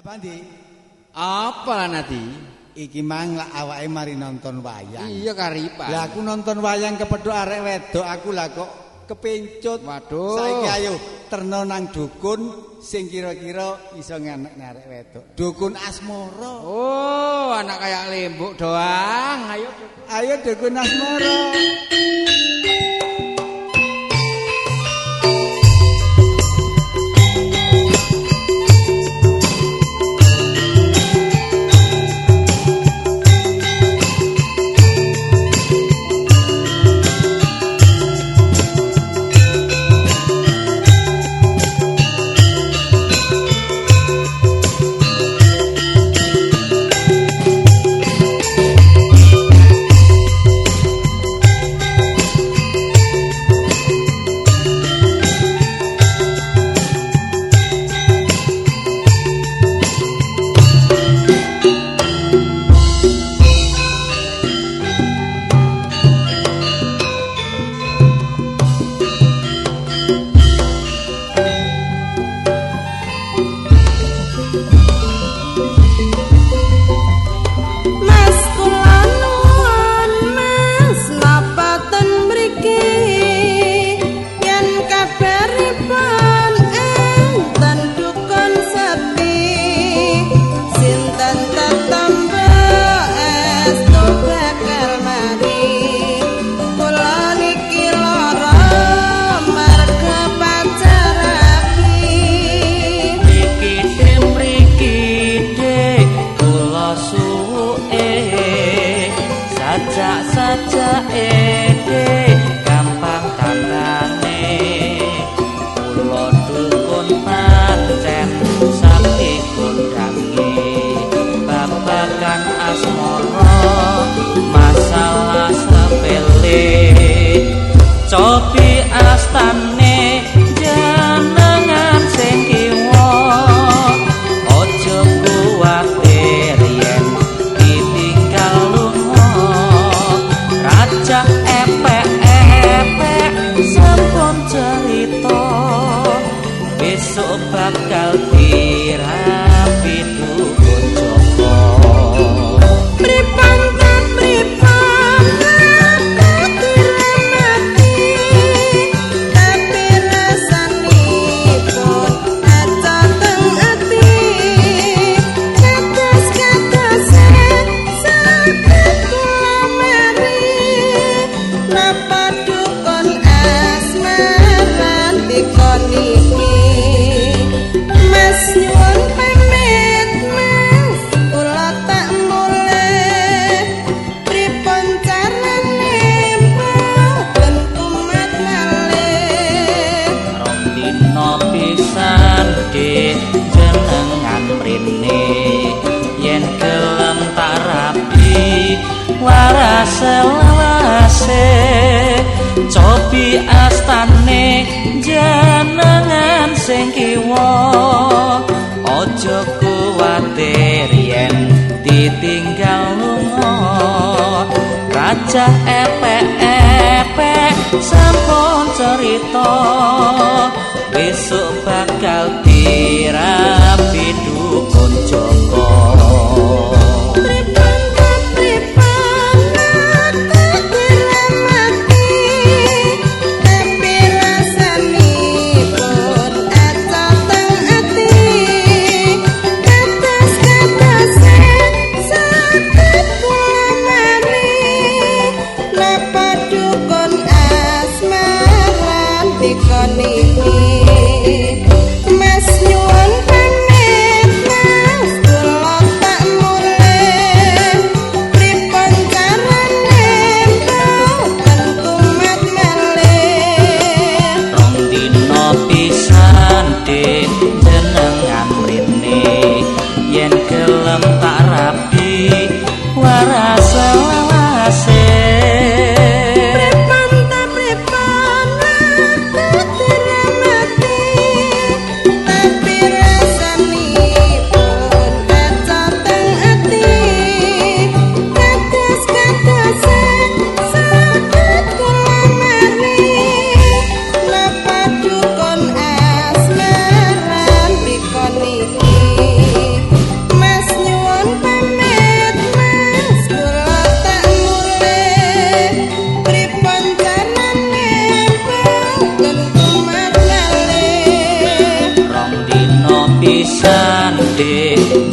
Bandi? Apa nanti? Iki mang lak awake mari nonton wayang. Iya karipan. Lah aku nonton wayang kepethuk arek wedok aku lah kok kepencut. Waduh. Saiki ayo terno nang dukun sing kira-kira iso nganakne arek wedok. Dukun asmara. Oh, anak kayak lembuk doang. Ayo dukun. Ayo dukun asmara. Cobi astane jenengan sing kiwa, aja kuwatir yen ditinggal lunga. Raja epek-epek sampun cerita, besok bakal dirabi dukun Joko. Mas nyuwun pamit. gedhe.